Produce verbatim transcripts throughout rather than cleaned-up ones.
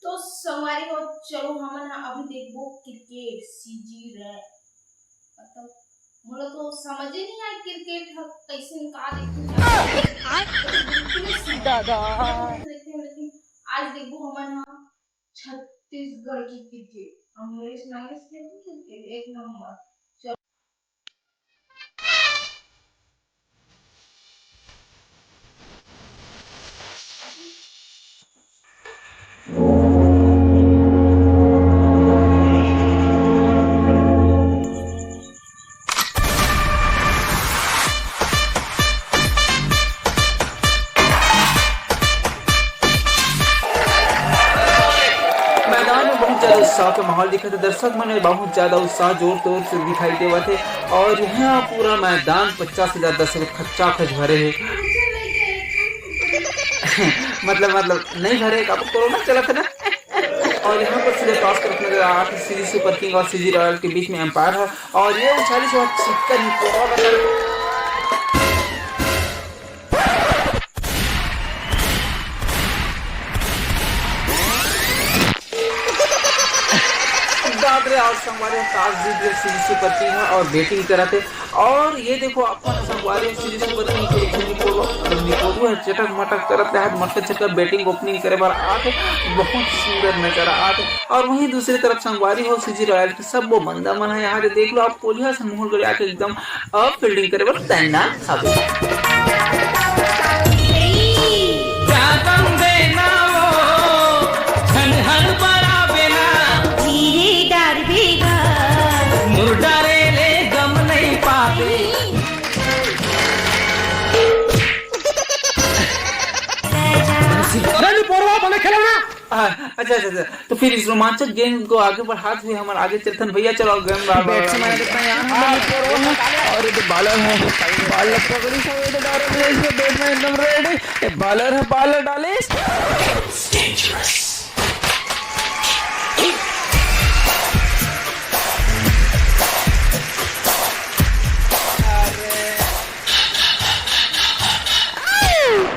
तो संगवारी हो, चलो हमन ह अभी देखबो क्रिकेट सीजी रे, मतलब मोला तो समझ ही नहीं आए क्रिकेट ह कैसे का देखूं। बिल्कुल ही समझ दादा। नहीं आए। लेकिन आज देखबो हमन ह छत्तीसगढ़ की क्रिकेट, अमरीश नरेश के क्रिकेट एक नंबर। मैदान में बहुत ज्यादा उत्साह के माहौल दिखत हे। दर्शक मन में बहुत ज्यादा उत्साह जोर तोर से दिखाई देवत हे और यहाँ पूरा मैदान पचास हजार दर्शक खच्चा खच भरे हे। मतलब मतलब नहीं भरे, अब कोरोना चलत हे ना। और यहाँ पर सीधे टॉस करत नजर आ रहा था सीजी सुपर किंग और सीजी रॉयल के बीच में अंपायर है। और ये उछाली से सिक्का निकला। बाप रे, और संगवारी टॉस जीत गए सीजी सुपर किंग ह और बैटिंग करत हे। और ये देखो अपन संगवारी सीजी सुपर किंग के एक निकोलू, निकोलू ह चटक मटक करत हे, मटक चटक बैटिंग ओपनिंग करे बर आत हे। बहुत सुंदर नजारा आत हे। और वहीं दूसरी तरफ संगवारी हो सीजी रॉयल के सब वो बंदा मन है यहाँ पे देख लो आप, कोलिया से मुहर गड़िया के एकदम अब फील्डिंग करे बर तैनात हवे। जागम देना वो, झन हड़बड़ावे ना। धीरे डारबे गा। मुर डारे ले गम नहीं पावे। अरे, नहीं, पोरवा, बने खेलो ना। हाँ, अच्छा, अच्छा, अच्छा। तो फिर इस रोमांचक गेम को आगे बढ़ाते हुए हम आगे चलथन भैया, चलो गेम बार बार बैट्समैन है, कितना यार, हम हाँ, बने खेलो ना। और ये तो बॉलर है, बॉलर पकड़ी से, ये तो डायरेक्ट रेस में बैट्समैन एकदम रेडी। ये बॉलर है, बॉलर डाले।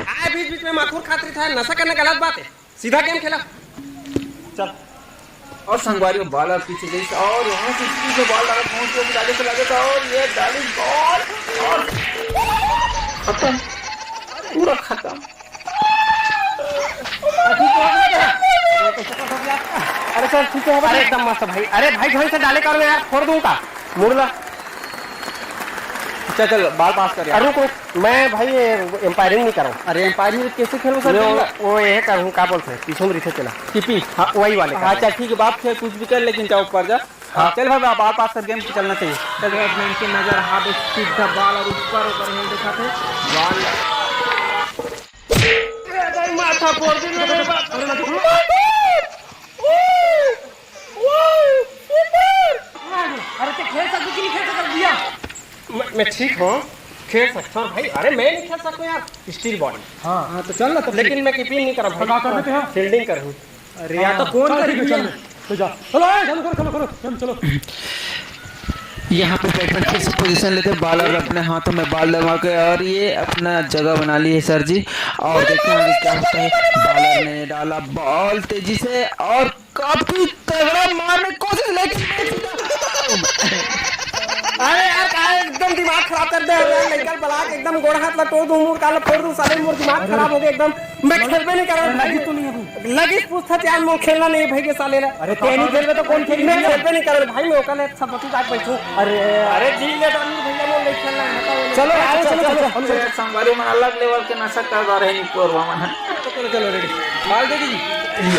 आए बीच बीच में माखुर खात रही था, नशा करना गलत बात है। सीधा गेम खेला। चल। और संगवारी में बॉलर पीछे गई और यहाँ से स्पीड से बॉल लगा, पहुंच गया, आगे से लगे था और ये डाली बॉल और खत्म। पूरा खत्म। अरे सर, ठीक है। अरे एकदम मस्त भाई। अरे भाई, ढंग से डाले करो यार, फोड़ दूंगा। मुड़ ला। चल, चल, बॉल पास कर यार। अरे रुक, रुक, मैं भाई ये एम्पायरिंग नहीं करूँ। अरे एम्पायरिंग कैसे खेलो सर? मैं वो, वो ये करूँ, क्या बोलते हैं, पीछे में रिथे चला। टीपी। हाँ, वही वाले का। हाँ, चल ठीक है, बाप खेल कुछ भी कर, लेकिन जाओ ऊपर जा। हाँ। चल भाई, बॉल पास कर, गेम चलना चाहिए। चल भाई, बैट्समैन की नजर, हाथ एक सीधा बॉल और ऊपर, ऊपर नहीं देखा थे। बॉल। अरे भाई, माथा फोड़ दी मेरे बाप। अरे भाई, अरे तो खेल सकते कि नहीं खेल सकते भैया? मैं, मैं ठीक हूँ, खेल सकता हूँ भाई। अरे मैं नहीं खेल सकता यार, स्टील बॉडी। हाँ, हाँ, तो चल ना तब। लेकिन मैं कीपिंग नहीं करा भाई, तो क्या करने थे? फील्डिंग करूँ। अरे यार, तो कौन चल, ठीक है, करेगी? चल, तो जा। चलो, ए, चलो, करो, चलो, करो, चलो, चलो। यहाँ पे बैट्समैन फिर से पोजीशन लेते हैं, बॉलर अपने हाथों में बॉल दबा के और ये अपना जगह बना ली है सर जी। और देखते हैं आगे क्या होता है। बॉलर ने डाला बॉल तेजी से और काफी तगड़ा मारने की कोशिश, लेकिन अरे यार, का एकदम दिमाग खराब कर दे यार, लइका बला के एकदम गोड़ हाथ ला तोड़ दूं, मुड़ काला फोड़ दूं, साले मोर दिमाग खराब हो गया एकदम। मैं खेलबे नहीं करा। लगी तो नहीं अभी। लगिस पूछत यार, मोर खेलना नहीं भाई के साले ला। अरे ते नहीं खेलबे तो कौन खेली? मैं खेलबे नहीं करा भाई, मैं ओकर ले अच्छा बतू जाके बैठू। अरे, अरे जी ले तो अनिल भैया, मोर नहीं खेलना है, हटाओ। चलो यार, चलो, चलो, चलो। संगवारी मन अलग लेवल के नशा कर रहे हैं, निपोरवा मन है। चलो, चलो, रेडी। डाल दे दी।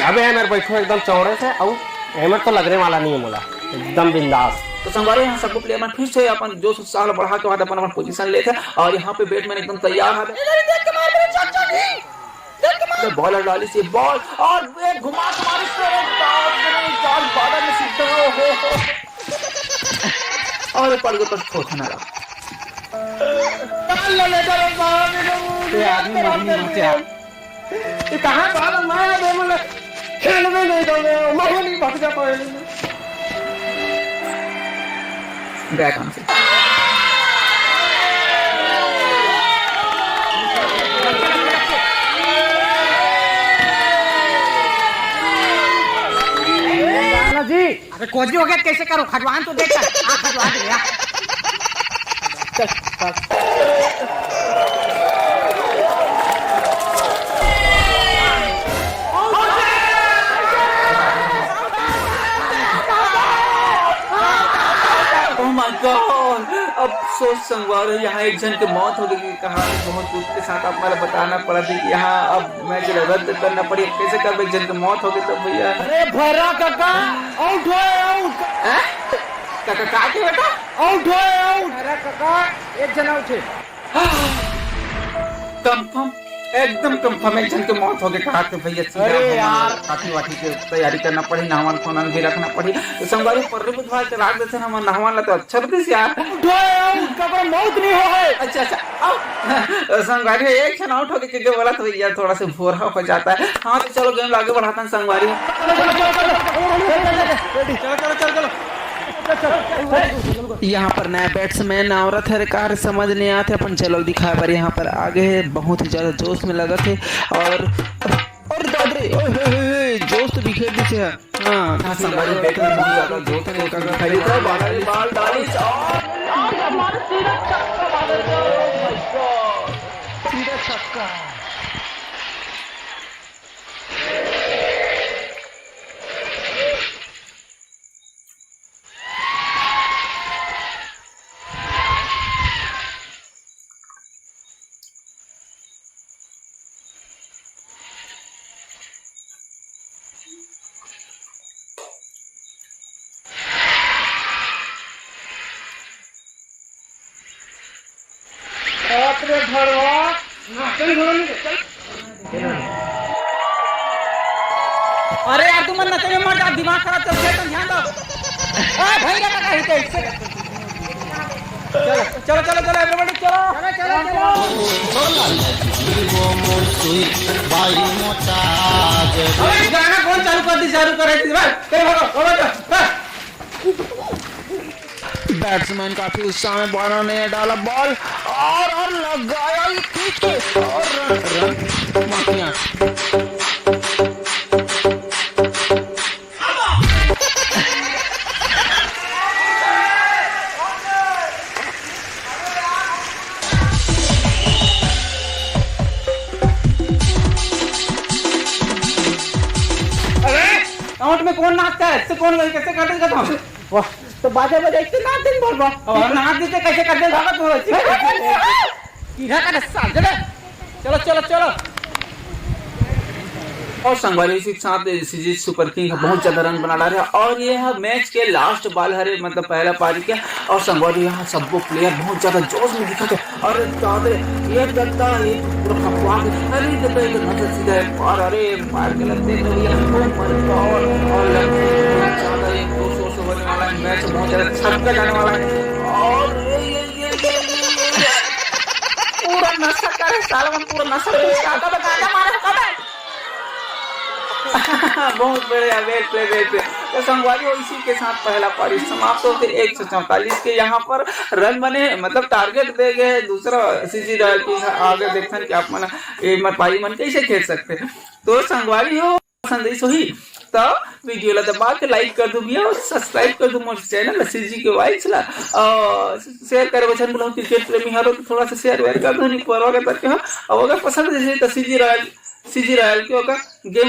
अबे यार, मेरे बैठो एकदम चौड़े से, आऊ हेलमेट तो लगने वाला नहीं है मोला, एकदम बिंदास। तो संगवारी, यहाँ सबको प्लेयर मन फिर से अपन जोश उत्साह ला बढ़ा के बाद अपन, अपन पोजीशन लेते हैं और यहाँ पे बैट्समैन एकदम तैयार है। इधर देख के मार मेरे चाचा जी, देख के मार। बॉलर डाली से बॉल और एक घुमा के मारी से, अरे बाप रे, जाल बादल में सीधा, हो, हो। और ये पड़ गया बस थोथना रहा। डाल ले, ले, डाल, बाहर निकल, ये आदमी मर नहीं बचे यार। ये कहाँ बाल माया दे, मतलब, खेल में नहीं दो, मैं नहीं भाग जाता हूँ। गया काम से। जी। अबे कोजी हो गया, कैसे करूँ? खजवान तो देख कर। हाँ, खजवान दे यार। Oh my God! अफसोस संगवारी, यहाँ एक झन के मौत हो गई। कहा कि बहुत दुख के साथ आप मला बताना पड़ा थी कि यहाँ अब मैच रद्द करना पड़ी। अब कैसे करबे, एक झन के मौत हो गई तब भैया। अरे भैरा काका, आउट हो, आउट। हैं? काका, का के बेटा? आउट हो, आउट। अरे काका, एक झन आउट हे। कंफर्म, एकदम कंफर्म, एक झन के मौत हो गई। कहा थे भैया, सीधा अरे हमन यार। काठी वाठी के तैयारी करना पड़ी, नहावन खोनन भी रखना पड़ी। तो संगवारी, पर्री बुधवार के राख देते हैं हमन नहावन ला, तो अच्छा रहिस यार। उठो यार, उनका कोई मौत नहीं हो है। अच्छा, अच्छा, अब संगवारी एक झन आउट हो गए, क्योंकि बोला तो यार थोड़ा सा बोरा हो जाता है। हाँ, तो चलो गेम ला आगे बढ़ाता है संगवारी। चलो, चलो, चलो, चलो। यहाँ पर नया बैट्समैन औरत हरे, कार समझ नहीं आते, अपन चलो दिखाए बर यहाँ पर आगे है, बहुत ही ज्यादा जोश में लगत है। और, और दादरे, ओए, ओए, ओए, ओए, जोश तो बिखेर दिसे है। हाँ, हाँ, संभाली बैट में बहुत ज्यादा जोश है, जोश में दिखाई देता है, बाल, बाल डाली और सीधा छक्का। बाप रे भड़वा, नाचन घोड़ा नहीं चल। अरे यार, तुमन नशे में मत जाओ, दिमाग खराब कर दिया, तुम ध्यान दो। ए, भाई, क्या कर रहे थे? चलो, चलो, चलो, चलो, everybody, चलो। चलो, चलो, चलो। अरे, गाना कौन चालू कर दी, चालू कर रही थी, भाई? तेरे भागो, भागो, भागो। बैट्समैन काफी उत्साह में बॉलर ने डाला बॉल और, और लगाया ये खींच के और रन, रन, माफिया। अरे, आउट में कौन नाचता है? इससे कौन, कैसे कर देगा तुम? वाह, तो बाजा बजा, इससे नाच दिन भर, वाह। अब हम नाच देते, कैसे कर देगा भागत हो? कीड़ा का रस्सा, चलो। चलो, चलो, चलो। और संगवारी, इसी के साथ सीजी सुपर किंग बहुत ज्यादा रन बना डाले हैं और ये है मैच के लास्ट बॉल हरे, मतलब पहला पारी के। और संगवारी, यहाँ सबको प्लेयर बहुत ज्यादा जोश में दिखा थे। अरे दादरे, ये गद्दा, ये पूरा खपवा के, अरे गद्दा, ये नजर सीधा है और अरे मार के लगते हैं भैया, ओ माय गॉड। और लगते हैं बहुत ज्यादा ये दो सौ से होने वाला है मैच, बहुत ज्यादा छक्का जाने वाला है। और ये, ये, ये, ये, ये, ये, ये। पूरा नशा करे साला, मन पूरा नशा करे, गांजा मारे, कब है? बहुत बढ़िया, वेट प्ले, वेट प्ले। तो संगवारी हो, इसी के साथ पहला पारी समाप्त होते एक सौ चौवालीस के यहाँ पर रन बने, मतलब टारगेट दे गए दूसरा सीजी रॉयल की। आगे देखते हैं कि आप मन ये मत पारी मन कैसे खेल सकते हैं। तो संगवारी हो, पसंद आई सोही तो वीडियो ला दबा के लाइक कर दू भैया और सब्सक्राइब कर दू मोर चैनल सीजी के वाइब्स ला। और शेयर करे बचन बोलो, क्रिकेट प्रेमी हरो तो थोड़ा सा शेयर वेयर कर दो, नहीं परवा के करके हो। और अगर पसंद जैसे तो सीजी रॉयल, सीजी रॉयल के होगा गेम